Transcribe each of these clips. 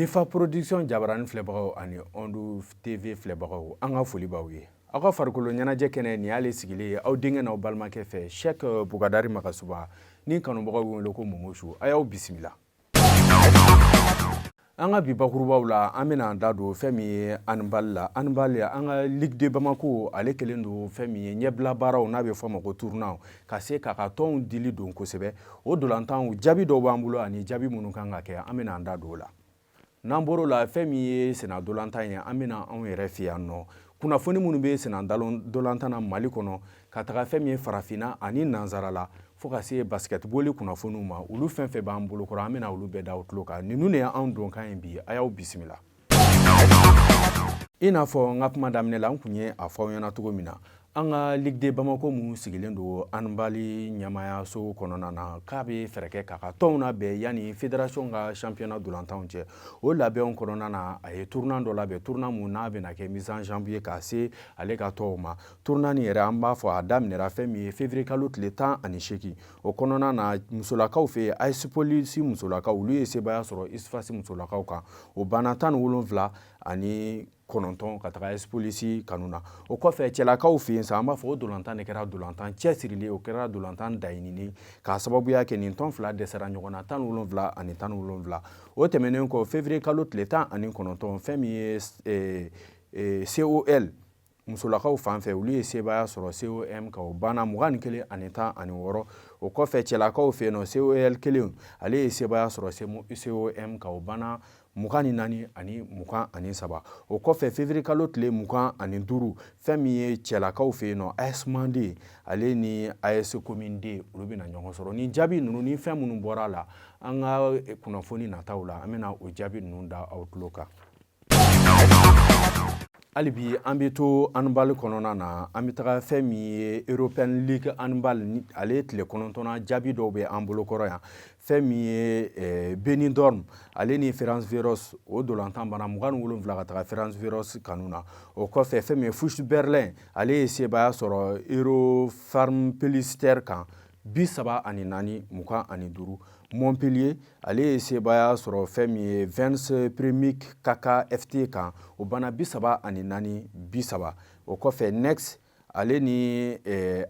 Mifa Production jabarani filɛbagaw ani Ondu TV filɛbagaw, an ka foli b'aw ye. Aw ka farikolo ɲɛnajɛ kɛnɛ nin y'ale sigilen ye aw denkɛ n'aw balimakɛ fɛ, Cheikh Bukadari Magasuba ni kanubagaw wele ko Momosu. A y'aw bisimila. An ka bi bakurubaw la, an bɛna an da don fɛn min ye handball la. Handball, an ka Ligue de Bamako, ale kɛlen don fɛn min ye ɲɛbila baaraw, n'a bɛ fɔ a ma ko tournoi, ka se k'a ka tɔnw dili don kosɛbɛ. O dolantanw jaabi dɔw b'an bolo ani jaabi minnu kan ka kɛ, an bɛna an da don o la. N'an bɔr'o la, fɛn min ye senna dolantan ye, an bɛna anw yɛrɛ fɛ yan nɔ kunnafoni minnu bɛ senna dolantan na Mali kɔnɔ, ka taga fɛn min ye farafinna ani nansara la, fo ka se basketball kunnafoniw ma, olu fɛn fɛn b'an bolo kɔrɔ, an bɛna olu bɛɛ da aw tulo kan. Ninnu de y'anw donkan ye bi. A y'aw bisimila. I n'a fɔ n ka kuma daminɛ la, n kun ye a fɔ aw ɲɛna cogo min na, an ka Ligue de Bamako mun sigilen don handball ɲɛmaayaso kɔnɔna na, k'a bɛ fɛɛrɛ kɛ k'a ka tɔnw labɛn yanni fédération ka championnat dolantanw cɛ. O labɛnw kɔnɔna na, a ye tournoi dɔ labɛn, tournoi mun n'a bɛna kɛ mise en jambe ye k'a se ale ka tɔnw ma. Tournoi nin yɛrɛ, an b'a fɔ a daminɛra fɛn min ye février kalo tile 18. O kɔnɔna na, musolakaw fɛ yen, AS Police musolakaw, olu ye sebaaya sɔrɔ USFAS musolakaw kan. O banna 79-9 ka taga AS Police kanu na. O kɔfɛ, cɛlakaw fɛ yen sa, an b'a fɔ o dolantan de kɛra dolantan cɛsirilen, o kɛra dolantan daɲininen, k'a sababuya kɛ nin tɔn fila dɛsɛra ɲɔgɔn na 77-17. O tɛmɛnen kɔ, février kalo tile 19, fɛn min ye COL musolakaw fan fɛ, olu ye sebaaya sɔrɔ COM kan, o banna 21-16. O kɔfɛ, cɛlakaw fɛ yen nɔ, COL kelen, ale ye sebaaya sɔrɔ COM kan, o banna 24-23. O kɔfɛ, février kalo tile 25, fɛn min ye cɛlakaw fɛ yen nɔ, AS Mande ale ni AS Commune D, olu bɛna ɲɔgɔn sɔrɔ. Nin jaabi ninnu ni fɛn minnu bɔra a la, an ka kunnafoni nataw la, an bɛna o jaabi ninnu da aw tulo kan. Hali bi an bɛ to handball kɔnɔna na. An bɛ taga fɛn min ye European League handball, ale tile kɔnɔntɔnna jaabi dɔw bɛ an bolo kɔrɔ yan. Fɛn min ye Benidorm ale ni Ferencvaros, o dolantan banna 27 ka taga Ferencvaros kanu na. O kɔfɛ, fɛn min ye Füchse Berlin, ale ye sebaaya sɔrɔ Eurofarm Pelister kan 34-25. Montpellier, ale ye sebaaya sɔrɔ fɛn min ye Ventspils KK FT kan, o banna 34-30. O kɔfɛ, Nexe ale ni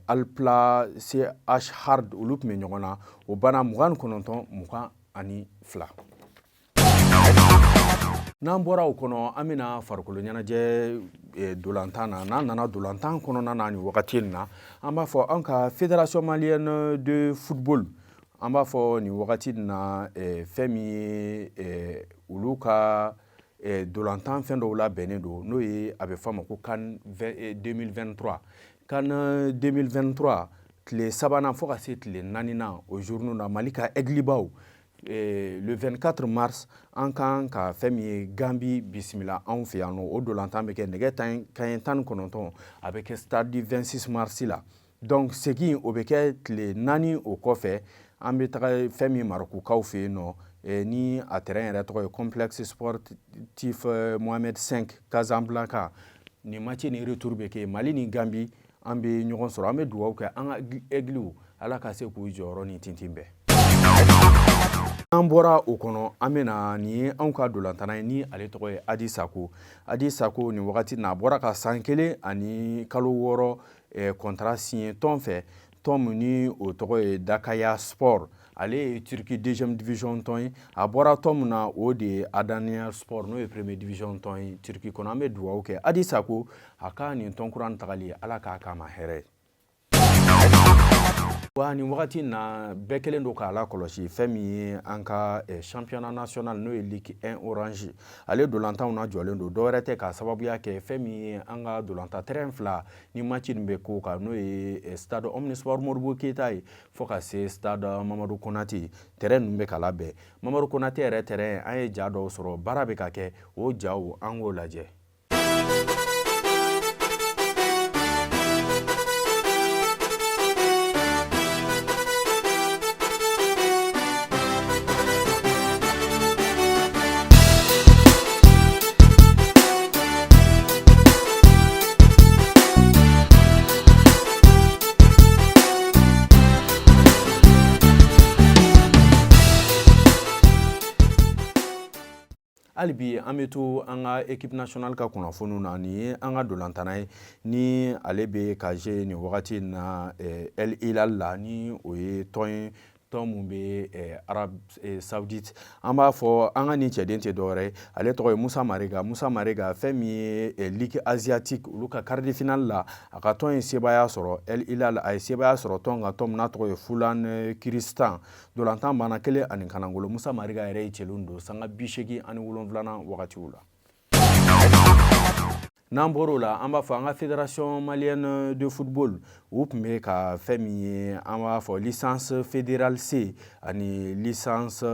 Alpla CH Hard, olu tun bɛ ɲɔgɔn na, o banna 29-22. N'an bɔra o kɔnɔ, an bɛna farikolo ɲɛnajɛ dolantan na. N'an nana dolantan kɔnɔna na nin wagati in na, an b'a fɔ an ka Fédération malienne de football, an b'a fɔ nin wagati in na, fɛn min ye olu ka dolantan fɛn dɔw labɛnnen don, n'o ye a bɛ fɔ a ma ko CAN 2023. CAN 2023 tile sabanan fo ka se tile naaninan, o journée na, Mali ka Aiglebaw, le 24 mars, an kan ka fɛn min ye Gambi bisimila anw fɛ yan nɔ. O dolantan bɛ kɛ nɛgɛ kanɲɛ 19, a bɛ kɛ stade du 26 mars la. Donc segin, o bɛ kɛ tile 4 o kɔfɛ. An bɛ taga fɛn min Marokukaw fɛ yen nɔ, ni a terrain yɛrɛ tɔgɔ ye complexe sportif Mohamed V Casablanca. Nin match ni retour bɛ kɛ Mali ni Gambi, an bɛ ɲɔgɔn sɔrɔ. An bɛ dugawu kɛ an ka Aiglew, Ala ka se k'u jɔyɔrɔ ni tintin bɛɛ. An bɔra o kɔnɔ, an bɛna nin ye anw ka dolantanna ye, ni ale tɔgɔ ye Adi Sako. Adi Sako, nin wagati na, a bɔra ka san 1 ani kalo 6 contrat signé tɔn fɛ, tɔn min ni o tɔgɔ ye Dakaya Sport. Ale ye Turquie deuxième division tɔn ye. A bɔra tɔn min na, o de ye Adana Sport, n'o ye première division tɔn ye Turquie kɔnɔ. An bɛ dugawu kɛ Adi Sako, a ka nin tɔn kura tagali, Ala k'a k'a ma hɛrɛ ye. Wa nin wagati na, bɛɛ kɛlen don k'a la kɔlɔsi fɛn min ye an ka championnat national, n'o ye Ligue 1 Orange, ale dolantanw na jɔlen don. Dɔwɛrɛ tɛ, k'a sababuya kɛ fɛn min ye an ka dolantan terrain fila ni match nin bɛ ko kan, n'o ye stade Omnisport Modibo Keyita ye fo ka se stade Mamadu Konate. Terrain ninnu bɛ ka labɛn. Mamadu Konate yɛrɛ terrain, an ye ja dɔw sɔrɔ, baara bɛ ka kɛ. O jaw, an k'o lajɛ. Hali bi an bɛ to an ka équipe nationale ka kunnafoniw na. Nin ye an ka dolantanna ye ni ale bɛ ka jouer nin wagati in na El Hilal la, ni o ye tɔn ye, tɔn mun bɛ Arabie Saoudite. An b'a fɔ an ka nin cɛden tɛ dɔwɛrɛ ye, ale tɔgɔ ye Musa Marega. Musa Marega, fɛn min ye Ligue asiatique, olu ka quart de finale la, a ka tɔn ye sebaaya sɔrɔ. El Hilal a ye sebaaya sɔrɔ tɔn ka tɔn min n'a tɔgɔ ye Fulan Kiristan. Dolantan banna 1-0. Musa Marega yɛrɛ ye celu don sanga 87nan wagatiw la. N'an bɔr'o la, an b'a fɔ an ka Fédération malienne de football, u tun bɛ ka fɛn min ye, an b'a fɔ licence fédérale C ani licence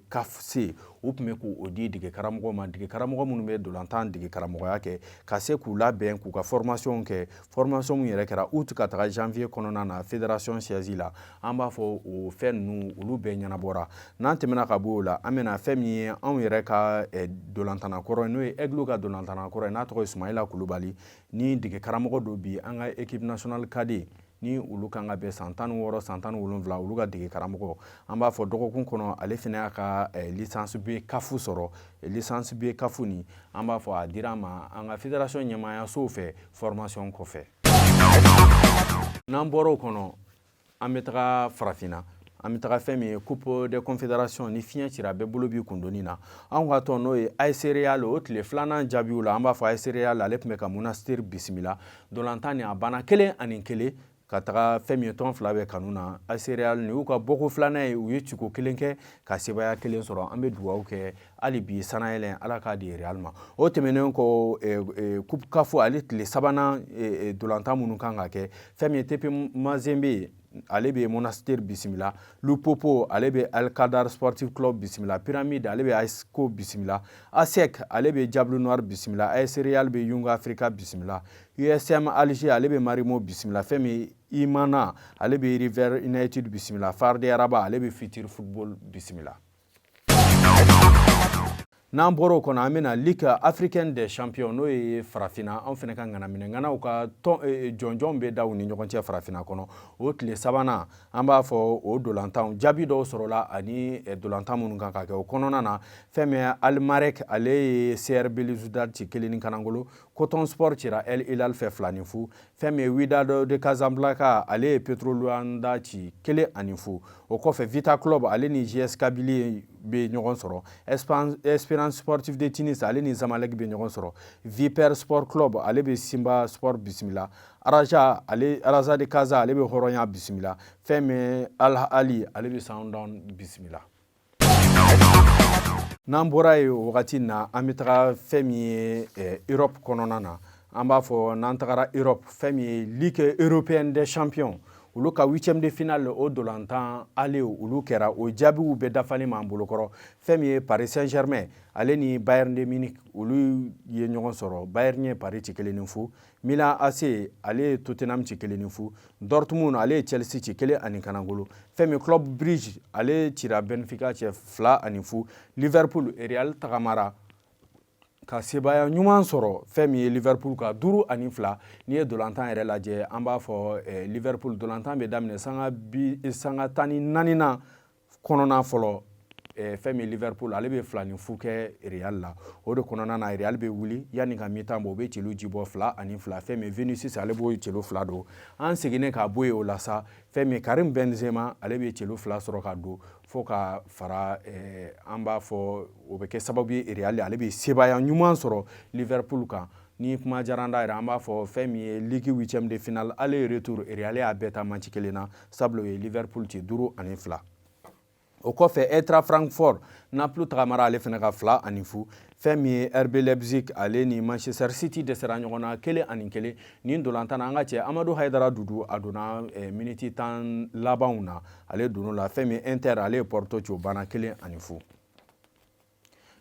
CAF C, u tun bɛ k'o di dege karamɔgɔ ma, dege karamɔgɔ minnu bɛ dolantan dege karamɔgɔya kɛ, ka se k'u labɛn k'u ka formation kɛ. Formation min yɛrɛ kɛra août ka taga janvier kɔnɔna na fédération siège la, an b'a fɔ o fɛn ninnu, olu bɛɛ ɲɛnabɔra. N'an tɛmɛna ka bɔ o la, an bɛna fɛn min ye, anw yɛrɛ ka dolantanna kɔrɔ ye, n'o ye Aigle ka dolantanna kɔrɔ ye, n'a tɔgɔ ye Sumayila Kulubali, ni dege karamɔgɔ don bi an ka équipe nationale cadet, ni olu kan ka bɛn san 16, san 17, olu ka dege karamɔgɔ. An b'a fɔ dɔgɔkun kɔnɔ, ale fana y'a ka licence B CAF sɔrɔ. Licence B CAF nin, an b'a fɔ a dira a ma an ka fédération ɲɛmaayasow fɛ formation kɔfɛ. N'an bɔra o kɔnɔ, an bɛ taga farafinna. An bɛ taga fɛn min ye, Coupe des confédérations, ni fiɲɛ cira bɛɛ bolo b'i kundoni na. Anw ka tɔn, n'o ye AS Real, o tile filanan jaabiw la, an b'a fɔ AS Real, ale tun bɛ ka Monastir bisimila. Dolantan nin, a banna 1-1 ka taga fɛn min ye, tɔn fila bɛ kanu na. AS Real, nin y'u ka bɔko filanan ye, u ye ciko kelen kɛ ka sebaaya kelen sɔrɔ. An bɛ dugawu kɛ hali bi, sanayɛlɛn Ala k'a di Real ma. O tɛmɛnen kɔ, Coupe CAF, ale tile sabanan dolantan minnu kan ka kɛ, fɛn min ye, TP Mazembe, ale bɛ Monastir bisimila. Lupopo, ale bɛ Al Qadar Sportif Club bisimila. Pyramide, ale bɛ ASCO bisimila. ASEC, ale bɛ Diable Noir bisimila. AS Real bɛ Young Africa bisimila. USM Alger, ale bɛ Marimo bisimila. Fɛn min Imana, ale bɛ River United bisimila. FAR de Rabat, ale bɛ Futur Football bisimila. N'an bɔra o kɔnɔ, an bɛna Ligue africaine des champions, n'o ye farafinna anw fana ka ŋanaminɛ ŋanaw ka tɔn jɔnjɔn bɛ da u ni ɲɔgɔn cɛ farafinna kɔnɔ. O tile sabanan, an b'a fɔ o dolantanw jaabi dɔw sɔrɔla ani dolantan minnu kan ka kɛ o kɔnɔna na. Fɛn min ye, Al Merrikh, ale ye CR Belouizdad ci 1-0. Coton Sport cira El Hilal fɛ 2-0. Fɛn min ye, Wydad de Casablanca, ale ye Petro Luanda ci 1-0. O kɔfɛ, Vita Club, ale ni JS Kabylie bɛ ɲɔgɔn sɔrɔ. Espérance Sportive de Tunis, ale ni Zamalek bɛ ɲɔgɔn sɔrɔ. Vipers Sport Club, ale bɛ Simba Sport bisimila. Araja, ale Raja de Casa, ale bɛ Hɔrɔnya bisimila. Fɛn min Al Ahly, ale bɛ Sundowns bisimila. N'an bɔra yen o wagati na, an bɛ taga fɛn min ye, Europe kɔnɔna na. An b'a fɔ n'an tagara Europe, fɛn min ye, Ligue européenne des champions, olu ka huitième de finale, o dolantan ale olu kɛra, o jaabiw bɛɛ dafalen m'an bolokɔrɔ. Fɛn min ye, Paris Saint-Germain, ale ni Bayern de Munich, olu ye ɲɔgɔn sɔrɔ. Bayern ye Paris ci 1-0. Milan AC, ale ye Tottenham ci 1-0. Dortmund, ale ye Chelsea ci 1-0. Fɛn min Club Brugge, ale cira Benfica cɛ 2-0. Liverpool, Real tagamara ka sebaaya ɲuman sɔrɔ fɛn min ye, Liverpool ka 5-2. N'i ye dolantan yɛrɛ lajɛ, an b'a fɔ Liverpool, dolantan bɛ daminɛ sanga bi sanga 14nan kɔnɔna fɔlɔ. Fɛn min Liverpool, ale bɛ 2-0 kɛ Real la. O de kɔnɔna na, Real bɛ wuli yanni ka mi-temps bɔ, u bɛ celu ji bɔ 2-2. Fɛn min Vinicius, ale b'o celu fila don. An seginnen ka bɔ yen o la sa, fɛn min Karim Benzema, ale bɛ celu fila sɔrɔ ka don fo ka fara. An b'a fɔ o bɛ kɛ sababu ye, Real, ale bɛ sebaaya ɲuman sɔrɔ Liverpool kan. Ni kuma diyara an da yɛrɛ, an b'a fɔ fɛn min ye, Ligue huitième de finale aller retour, Real y'a bɛɛ ta match kelen na, sabula o ye Liverpool ci 5-2. O kɔfɛ, Eintracht Francfort, Naples tagamara ale fana ka 2-0. Fɛn min ye, RB Leipzig, ale ni Manchester City dɛsɛra ɲɔgɔn na 1-1. Nin dolantan na, an ka cɛ Amadu Hayidara Dudu, a donna miniti 10 labanw na, ale donn'o la. Fɛn min Inter, ale ye Porto ci, o banna 1-0.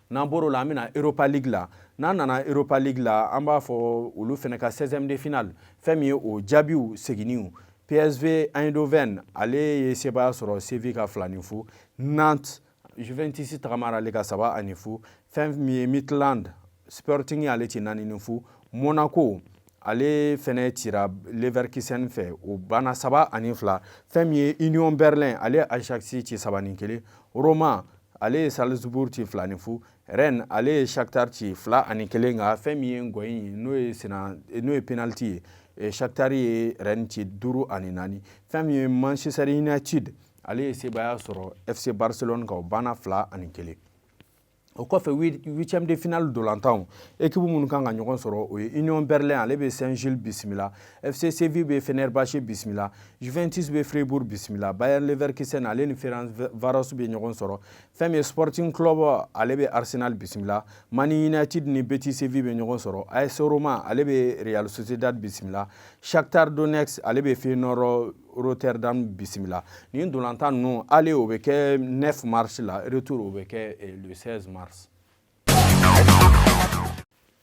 N'an bɔr'o la, an bɛna Europa League la. N'an nana Europa League la, an b'a fɔ olu fana ka 16e de finale, fɛn min ye, o jaabiw seginniw. PSV Eindhoven, ale ye sebaaya sɔrɔ Séville ka 2-0. Nantes, Juventus tagamara ale ka 3-0. Fɛn min ye, Midtjylland, Sporting ale ci 4-0. Monaco, ale fɛnɛ cira Leverkusen fɛ, o banna 3-2. Fɛn min ye, Union Berlin, ale ye Ajax ci 3-1. Roma ale ye Salzbourg ci 2-0. Rennes, ale ye Shakhtar ci 2-1. Nka fɛn min ye ngɔyin ye, n'o ye sena, n'o ye penalty ye, Shakhtar ye Rennes ci 5-4. Fɛn min ye Manchester United, ale ye sebaaya sɔrɔ FC Barcelone kan, o banna 2-1. O kɔfɛ, huitième de finale dolantanw, équipe minnu kan ka ɲɔgɔn sɔrɔ, o ye Union Berlin, ale bɛ Saint-Gilles bisimila, FC Séville bɛ Fenerbahçe bisimila, Juventus bɛ Fribourg bisimila, Bayer Leverkusen, ale ni Ferencvaros bɛ ɲɔgɔn sɔrɔ. Fɛn min ye Sporting Club, ale bɛ Arsenal bisimila, Man United ni Betis Séville bɛ ɲɔgɔn sɔrɔ, AS Roma, ale bɛ Real Sociedad bisimila, Shakhtar Donetsk, ale bɛ Feyenoord Rotterdam bisimila. Nin dolantan ninnu, ale o bɛ kɛ 9 mars la, retour o bɛ kɛ le 16 mars.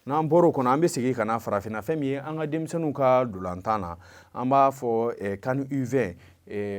N'an bɔr'o kɔnɔ, an bɛ segin ka na farafinna. Fɛn min ye an ka denmisɛnninw ka dolantan na, an b'a fɔ CAN U20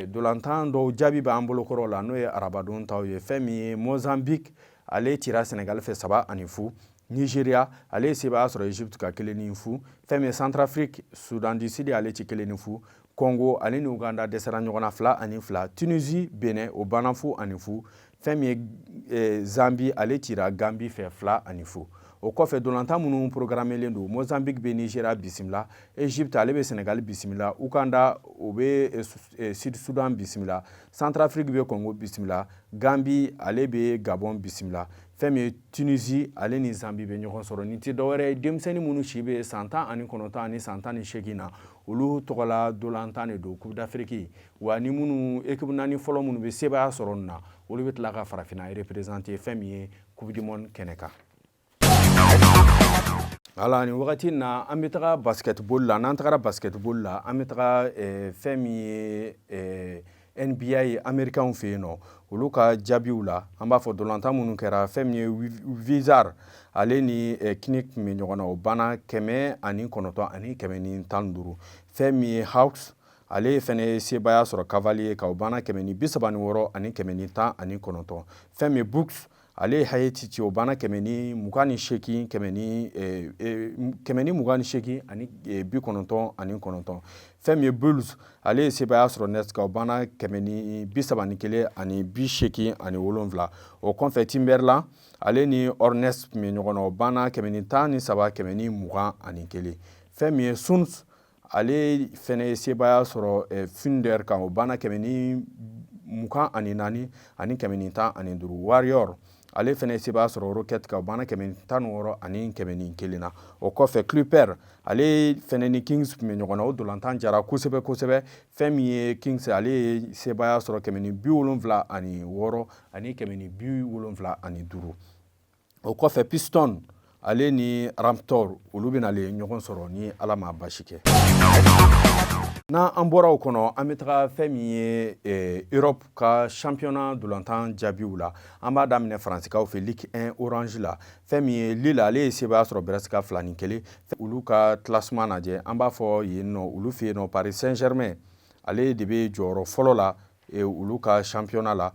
dolantan dɔw jaabi b'an bolokɔrɔ la, n'o ye arabadon taw ye. Fɛn min ye Mozambique, ale cira Sénégal fɛ 3-0. Nigeria, ale ye sebaaya sɔrɔ Egypte ka 1-0. Fɛn min ye Centrafrique, Soudan du Sud ale ci 1-0. Congo, ale ni Uganda dɛsɛra ɲɔgɔn na 2-2. Tunisie, Benin, o banna 0-0. Fɛn min ye Zambie, ale cira Gambie fɛ 2-0. O kɔfɛ, dolantan minnu programmelen don, Mozambique bɛ Nigeria bisimila, Egypte, ale bɛ Sénégal bisimila, Uganda, o bɛ Sud Soudan bisimila, Centrafrique bɛ Congo bisimila, Gambie, ale bɛ Gabon bisimila. Fɛn min ye Tunisie, ale ni Zambie bɛ ɲɔgɔn sɔrɔ. Nin tɛ dɔwɛrɛ ye, denmisɛnnin minnu si bɛ san 19 ani san 18 na, olu tɔgɔla dolantan de don, Coupe d'Afrique. Wa ni minnu équipe naani fɔlɔ minnu bɛ sebaaya sɔrɔ nin na, olu bɛ tila ka farafinna représenter fɛn min ye Coupe du monde kɛnɛ kan. Wala, nin wagati na, an bɛ taga basketball la. N'an tagara basketball la, an bɛ taga fɛn min ye NBA ye américains fɛ yen nɔ, olu ka jaabiw la. An b'a fɔ dolantan minnu kɛra, fɛn min ye Wizards, ale ni Knicks tun bɛ ɲɔgɔn na, o banna 109 ani 115. Fɛn min ye Hawks, ale fɛnɛ ye sebaaya sɔrɔ Cavalier kan, o banna 136 ani 119. Fɛn min ye Bucks, ale ye Heat ci, o banna 128, 128 ani 99. Fɛn min ye Bulls, ale ye sebaaya sɔrɔ Nets kan, o banna 131 ani 87. O kɔfɛ, Timberland, ale ni Hornets tun bɛ ɲɔgɔn na, o banna 113, 121. Fɛn min ye Suns, ale fɛnɛ ye sebaaya sɔrɔ Thunder kan, o banna 124 ani 115. Warrior, ale fɛnɛ ye sebaaya sɔrɔ Rocket kan, o banna 116 ani 101 na. O kɔfɛ, Clipper, ale fɛnɛ ni Kings tun bɛ ɲɔgɔn na, o dolantan jara kosɛbɛ kosɛbɛ. Fɛn min ye Kings, ale ye sebaaya sɔrɔ 176 ani 175. O kɔfɛ, Piston, ale ni Raptor, olu bɛna ɲɔgɔn sɔrɔ ni Ala ma basi kɛ. N'an bɔra o kɔnɔ, an bɛ taga fɛn min ye Europe ka championnat dolantan jaabiw la. An b'a daminɛ Faransikaw fɛ, Ligue 1 Orange la. Fɛn min ye Lille, ale ye sebaaya sɔrɔ Brest ka 2-1. Olu ka classement lajɛ, an b'a fɔ yen nɔ, olu fɛ yen nɔ, Paris Saint-Germain, ale de bɛ jɔyɔrɔ fɔlɔ la olu ka championnat la.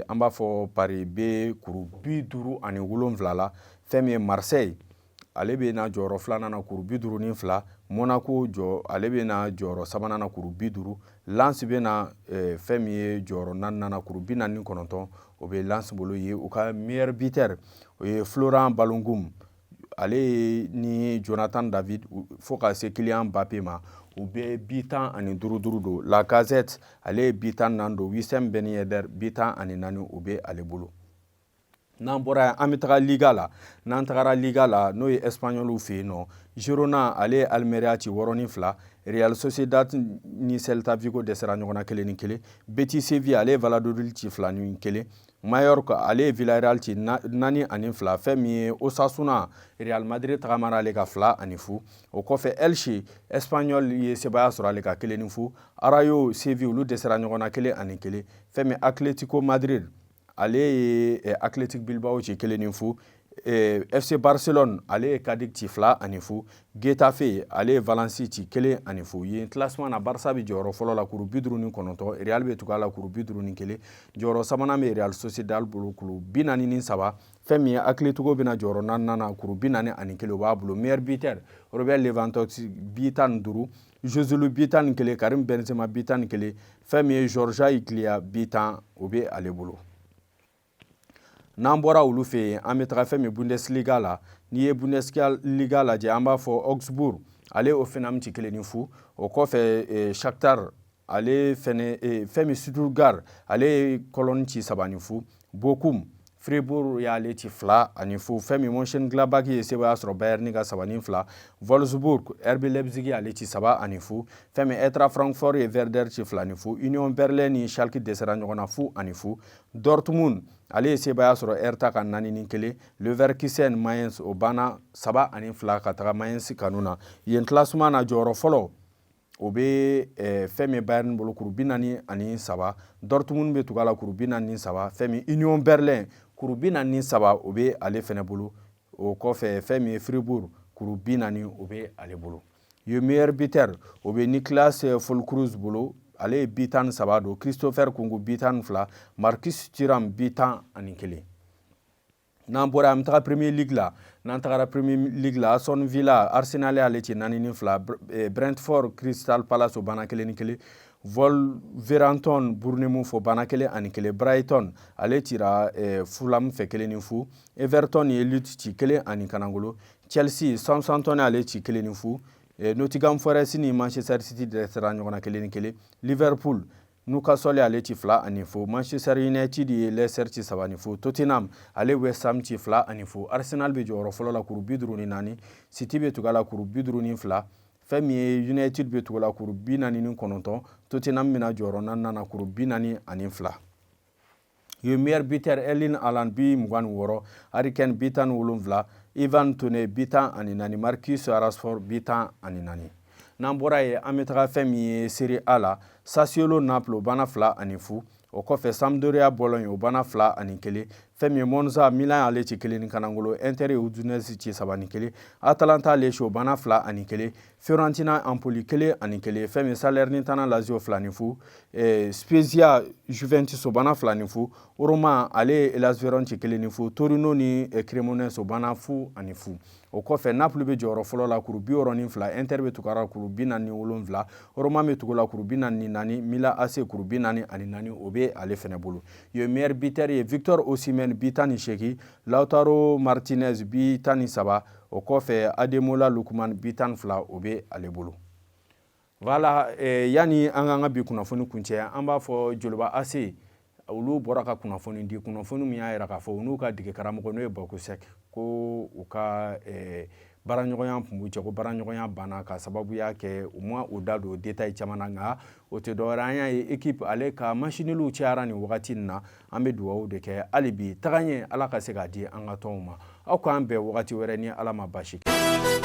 An b'a fɔ Paris bɛ kuru 57 la. Fɛn min ye Marseille, ale bɛ na jɔyɔrɔ filanan na, kuru 52. Monaco jɔ, ale bɛ na jɔyɔrɔ sabanan na, kuru 50. Lens bɛ na fɛn min ye jɔyɔrɔ naaninan na, kuru 49, o bɛ Lens bolo ye. U ka meilleur buteur, o ye Florent Balogun, ale ni Jonathan David fo ka se Kylian Mbappé ma, u bɛ bi 15 duuru don. Lacazette, ale ye bi 14 don. Wissam Ben Yedder, bi 14, o bɛ ale bolo. N'an bɔra yan, an bɛ taga Liga la. N'an tagara Liga la, n'o ye Espagnol fɛ yen nɔ, Girona, ale ye Almeria ci 6-2. Real Sociedad ni Celta Vigo dɛsɛra ɲɔgɔn na 1-1. Betis Sevilla, ale ye Valladolid ci 2-1. Mallorca, ale ye Villarreal ci 4-2. Fɛn min ye Osasuna, Real Madrid tagamara ale ka 2-0. O kɔfɛ, Elche, Espanyol ye sebaaya sɔrɔ ale ka 1-0. Rayo, Sevilla, olu dɛsɛra ɲɔgɔn na 1-1. Fɛn min Atletico Madrid, ale ye Athletic Bilbao ci 1-0. FC Barcelone, ale ye Cadix ci 2-0. Getafe, ale ye Valence ci 1-0. Yen classement na, Barça bɛ jɔyɔrɔ fɔlɔ la, kuru 59. Real bɛ tugu a la, kuru 51. Jɔyɔrɔ sabanan bɛ Real Sociedad bolo, kuru 43. Fɛn min ye Atletico bɛna jɔyɔrɔ naaninan na, kuru 41, o b'a bolo. Meilleur buteur, Robert Lewandowski, bi 15, Joselu, bi 11, Karim Benzema, bi 11. Fɛn min ye Georgia Iklea, bi 10, o bɛ ale bolo. N'an bɔra olu fɛ yen, an bɛ taga fɛn min Bundesliga la. N'i ye Bundesliga lajɛ, an b'a fɔ Augsburg, ale Hoffenheim ci 1-0. O kɔfɛ, Shakhtar, ale fɛnɛ, fɛn min Stuttgart, ale ye Cologne ci 3-0. Bochum, Fribourg y'ale ci 2-0. Fɛn min Mönchengladbach ye sebaaya sɔrɔ Bayern ka 3-2. Wolfsburg, RB Leipzig y'ale ci 3-0. Fɛn min Eintracht Francfort ye Werder ci 2-0. Union Berlin ni Schalke dɛsɛra ɲɔgɔn na 0-0. Dortmund, ale ye sebaaya sɔrɔ Hertha ka 4-1. Leverkusen Mainz, o banna 3-2 ka taga Mainz kanu na. Yen classement na, jɔyɔrɔ fɔlɔ, o bɛ fɛn min Bayern bolo, kuru 43. Dortmund bɛ tugu a la, kuru 43. Fɛn min Union Berlin, kuru 43, o bɛ ale fɛnɛ bolo. O kɔfɛ, fɛn min ye Fribourg, kuru 40, o bɛ ale bolo. Ye meilleur buteur, o bɛ Niklas Füllkrug bolo, ale ye but 13 don. Christopher Nkunku but 12, Marcus Thuram but 11. N'an bɔra, an bɛ taga Premier League la. N'an tagara Premier League la, Aston Villa, Arsenal y'ale ci 4-2. Brentford, Crystal Palace, o banna 1-1. Wolverhampton, Bournemouth, o banna 1-1. Brighton, ale cira Fulham fɛ 1-0. Everton ye Leeds ci 1-0. Chelsea, Southampton ale ci 1-0. Nottingham Forest ni Manchester City dɛsɛra ɲɔgɔn na 1-1. Liverpool, Newcastle ale ci 2-0. Manchester United ye Leicester ci 3-0. Tottenham, ale West Ham ci 2-0. Arsenal bɛ jɔyɔrɔ fɔlɔ la, kuru 54. City bɛ tugu a la, kuru 52. Fɛn min ye United bɛ tugu la, kuru 49. Tottenham bɛna jɔyɔrɔ naaninan na, kuru 42. Ye meilleur buteur, Erling Haaland but 26, Harry Kane but 17, Ivan Toney but 14, Marcus Rashford but 14. N'an bɔra yen, an bɛ taga fɛn min ye Serie A la. Sassuolo, Naples, o banna 2-0. O kɔfɛ, Sampdoria, Bologne, o banna 2-1. Fɛn min ye Monza, Milan ale ci 1-0. Inter ye Udinese ci 3-1. Atalanta, Lecce, o banna 2-1. Fiorentina, Empoli 1-1. Fɛn min Salernitana, Lazio 2-0. Spezia, Juventus, o banna 2-0. Roma, ale ye Hellas Verona ci 1-0. Torino ni Cremonese, o banna 0-0. O kɔfɛ, Napoli bɛ jɔyɔrɔ fɔlɔ la, kuru 62. Inter bɛ tugu a la, kuru 47. Roma bɛ tugu la, kuru 44. Milan AC, kuru 44, o bɛ ale fɛnɛ bolo. Ye meilleur buteur ye Victor Osimhen but 18, Lautaro Martinez but 13. O kɔfɛ, Ademola Lookman but 12, o bɛ ale bolo. Voilà, yanni an k'an ka bi kunnafoni kuncɛ, an b'a fɔ Joliba AC, olu bɔra ka kunnafoni di, kunnafoni min y'a yira k'a fɔ u n'u ka dege karamɔgɔ, n'o ye Baku Sek, ko u ka baaraɲɔgɔnya tun b'u cɛ, ko baaraɲɔgɔnya banna ka sababuya kɛ u ma u da don détail caman na. Nka o tɛ dɔwɛrɛ, an y'a ye équipe ale ka match nulw cayara nin wagati in na. An bɛ dugawu de kɛ hali bi, taga ɲɛ Ala ka se k'a di an ka tɔnw ma. Aw k'an bɛn wagati wɛrɛ ni Ala ma basi kɛ.